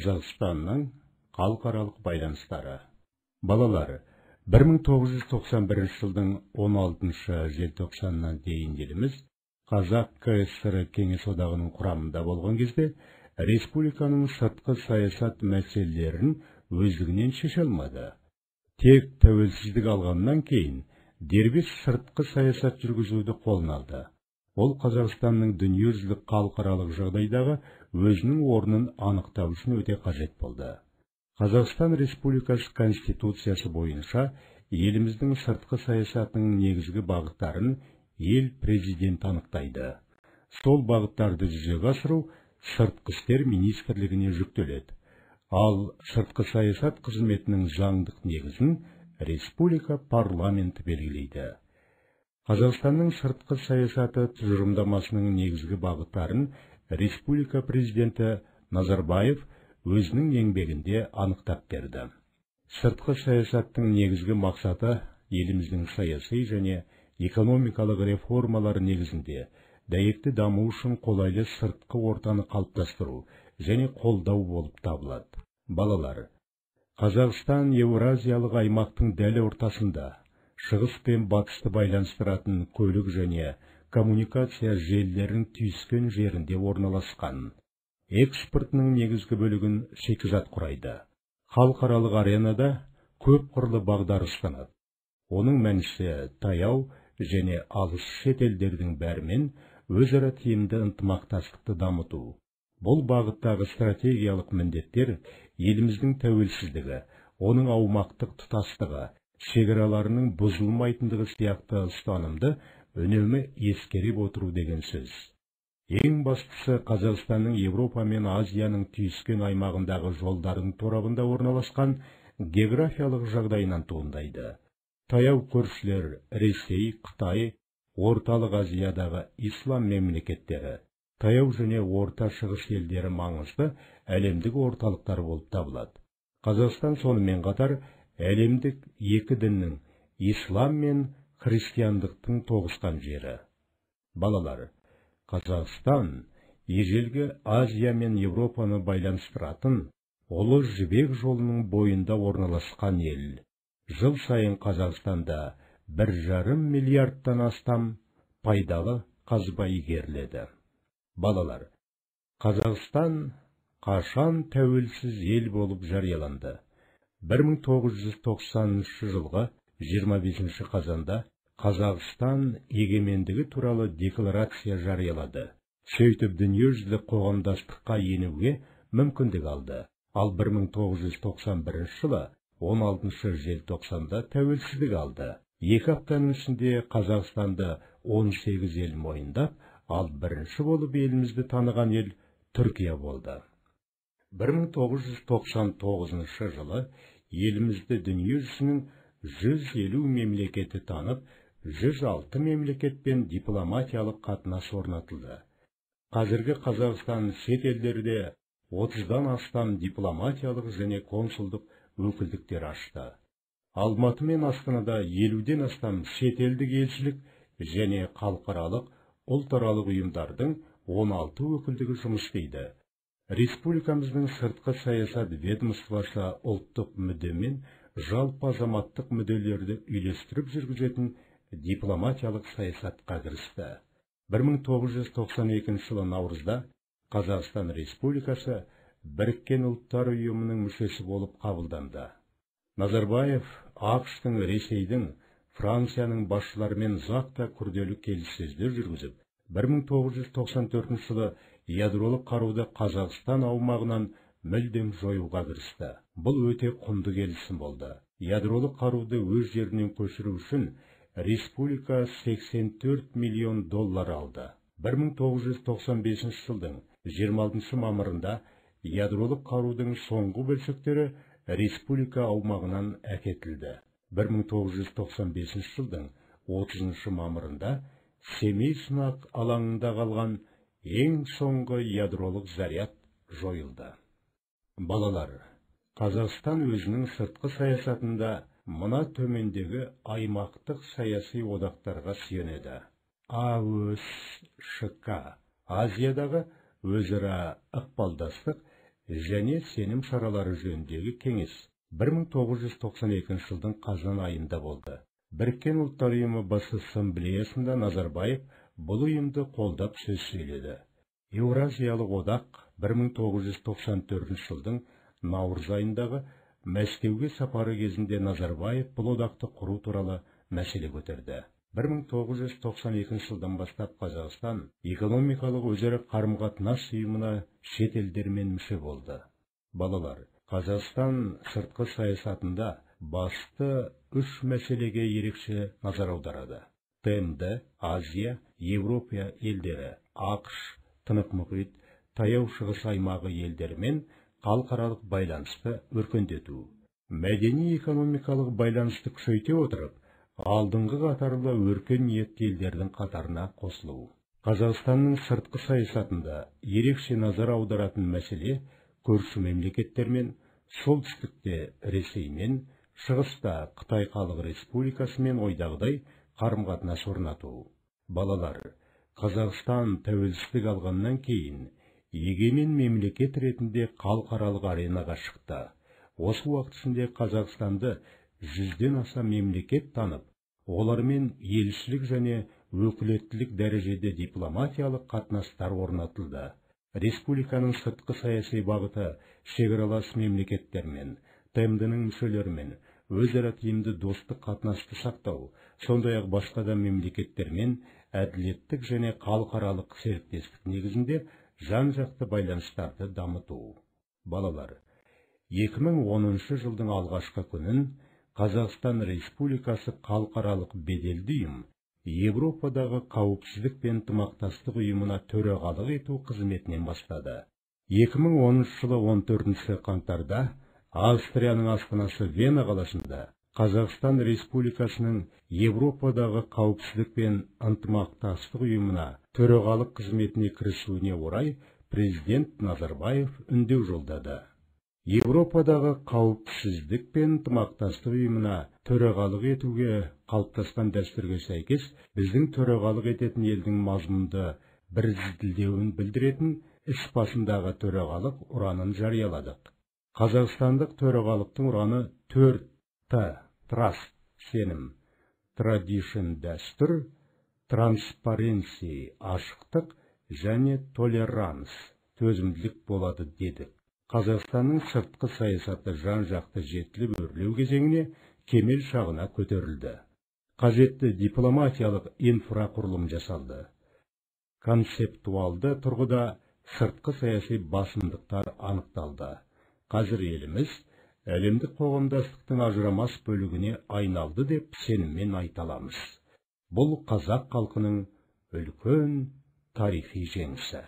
Қазақстанның халықаралық байланыстары. Балалар, 1991 жылдың 16 желтоқсанынан дейін еліміз Қазақ КСР Кеңес Одағының құрамында болған кезде республиканың сыртқы саясат мәселелерін өздігінен шеше алмады. Тек тәуелсіздік алғаннан кейін дербес сыртқы саясат жүргізуді қолына алды. Ол Қазақстанның дүниежүзілік халықаралық жағдайдағы өзінің орнын анықтау үшін өте қажет болды. Қазақстан Республикасы Конституциясы бойынша еліміздің сыртқы саясатының негізгі бағыттарын ел президенті анықтайды. Сол бағыттарды жүзеге асыру Сыртқы істер министрлігіне жүктеледі. Ал сыртқы саясат қызметінің заңдық негізін республика парламенті белгілейді. Қазақстанның сыртқы саясаты тұжырымдамасының негізгі бағыттарын республика президенті Назарбаев өзінің еңбегінде анықтап берді. Сыртқы саясаттың негізгі мақсаты еліміздің саяси және экономикалық реформалар негізінде дәйекті даму үшін қолайлы сыртқы ортаны қалыптастыру және қолдау болып табылады. Балалар, Қазақстан Еуразиялық аймақтың дәл ортасында шығыс пен батысты байланыстыратын көлік және коммуникация желілерінің түйіскен жерінде орналасқан. Экспортының негізгі бөлігін шикізат құрайды. Халықаралық аренада көп қырлы бағдар ұстанады. Оның мәнісі таяу және алыс шет елдердің бәрімен өзара тиімді ынтымақтастықты дамыту. Бұл бағыттағы стратегиялық міндеттер еліміздің тәуелсіздігі, оның аумақтық тұтастығы, шекараларының бұзылмайтындығы сияқты ұстанымды үнемі ескеріп отыру деген сөз. Ең бастысы Қазақстанның Еуропа мен Азияның түйіскен аймағындағы жолдардың торабында орналасқан географиялық жағдайынан туындайды. Таяу көршілер Ресей, Қытай, Орталық Азиядағы ислам мемлекеттері, таяу және орта шығыс елдері маңызды әлемдік орталықтар болып табылады. Қазақстан сонымен қатар әлемдік екі діннің, ислам мен христиандықтың тоғысқан жері. Балалар, Қазақстан ежелгі Азия мен Еуропаны байланыстыратын Ұлы Жібек жолының бойында орналасқан ел. Жыл сайын Қазақстанда 1,5 миллиардтан астам пайдалы қазба игеріледі. Балалар, Қазақстан қашан тәуелсіз ел болып жарияланды? 1990 жылғы 25 қазанда Қазақстан егемендігі туралы декларация жариялады. Сөйтіп дүниежүзілік қоғамдастыққа енуге мүмкіндік алды. Ал 1991 жылы 16 желтоқсанда тәуелсіздік алды. Екі аптаның ішінде Қазақстанды 18 ел мойындап, ал бірінші болып елімізді таныған ел Түркия болды. 1999 жылы елімізді дүниежүзінің 150 мемлекеті танып, 106 мемлекетпен дипломатиялық қатынас орнатылды. Қазіргі Қазақстан шет елдерде 30-дан астам дипломатиялық және консулдық өкілдіктер ашты. Алматы мен Астанада 50-ден астам шетелдік елшілік және халықаралық, ұлтаралық ұйымдардың 16 өкілдігі жұмыс істейді. Республикамыздың сыртқы саясат ведомствосы ұлттық мүдде мен жалпы азаматтық мүдделерді үйлестіріп жүргізетін дипломатиялық саясатқа кірісті. 1992 жылы наурызда Қазақстан Республикасы Біріккен Ұлттар Ұйымының мүшесі болып қабылданды. Назарбаев АҚШ-тың, Ресейдің, Францияның басшыларымен ұзақ та күрделі келіссөздер жүргізіп, 1994 жылы ядролық қаруды Қазақстан аумағынан мүлдем жоюға кірісті. Бұл өте құнды келісім болды. Ядролық қаруды өз жерінен көшіру үшін республика 84 миллион доллар алды. 1995 жылдың 26 мамырында ядролық қарудың соңғы бөлшектері республика аумағынан әкетілді. 1995 жылдың 30 мамырында Семей сынақ алаңында қалған ең соңғы ядролық заряд жойылды. Балалар, Қазақстан өзінің сыртқы саясатында мына төмендегі аймақтық саяси одақтарға сүйенеді. АӨСШК, Азиядағы өзара ықпалдастық және сенім шаралары жөніндегі кеңес 1992 жылдың қазан айында болды. Біріккен Ұлттар Ұйымы Бас Ассамблеясында Назарбаев бұл ұйымды қолдап сөз сөйледі. Еуразиялық одақ 1994 жылдың наурыз айындағы Мәскеуге сапары кезінде Назарбаев бұл одақты құру туралы мәселе көтерді. 1992 жылдан бастап Қазақстан экономикалық өзара қарым-қатынас ұйымына шет елдермен мүше болды. Балалар, Қазақстан сыртқы саясатында басты үш мәселеге ерекше назар аударады. ТМД, Азия, Еуропа елдері, АҚШ, Тынық мұхит, Таяу Шығыс аймағы елдерімен халықаралық байланысты өркендету. Мәдени экономикалық байланысты күшейте отырып, алдыңғы қатарлы өркениетті елдердің қатарына қосылу. Қазақстанның сыртқы саясатында ерекше назар аударатын мәселе көрші мемлекеттермен, солтүстікте Ресеймен, шығыста Қытай Халық Республикасымен ойдағыдай қарым-қатынас орнату. Балалар, Қазақстан тәуелсіздік алғаннан кейін егемен мемлекет ретінде халықаралық аренаға шықты. Осы уақыт ішінде Қазақстанды 100-ден аса мемлекет танып, олармен елшілік және өкілеттілік дәрежеде дипломатиялық қатынастар орнатылды. Республиканың сыртқы саяси бағыты шекаралас мемлекеттермен, ТМД-ның мүшелерімен өзара тиімді достық қатынасты сақтау, сондай-ақ басқа да мемлекеттермен әділеттік және халықаралық серіктестік негізінде жан-жақты байланыстарды дамыту. Балалар, 2010 жылдың алғашқы күнін Қазақстан Республикасы халықаралық беделді ұйым Еуропадағы қауіпсіздік пен ынтымақтастық ұйымына төрағалық ету қызметінен бастады. 2010 жылы 14 қаңтарда Австрияның астанасы Вена қаласында Қазақстан Республикасының Еуропадағы қауіпсіздік пен ынтымақтастық ұйымына төрағалық қызметіне кірісуіне орай президент Назарбаев үндеу жолдады. Еуропадағы қауіпсіздік пен ынтымақтастық ұйымына төрағалық етуге қалыптасқан дәстүрге сәйкес біздің төрағалық ететін елдің мазмұнды бірізділеуін білдіретін іс басындағы төрағалық ұранын жарияладық. Қазақстандық төрағалықтың ұраны 4 Т: Trust сенім, Tradition дәстүр, Transparency ашықтық және Tolerance төзімділік болады дедік. Қазақстанның сыртқы саясаты жан-жақты жетіліп өрлеу кезеңіне кемел шағына көтерілді. Қажетті дипломатиялық инфрақұрылым жасалды. Концептуалды тұрғыда сыртқы саяси басымдықтар анықталды. Қазір еліміз әлемдік қоғамдастықтың ажырамас бөлігіне айналды деп сеніммен айта аламыз. Бұл қазақ халқының үлкен тарихи жеңісі.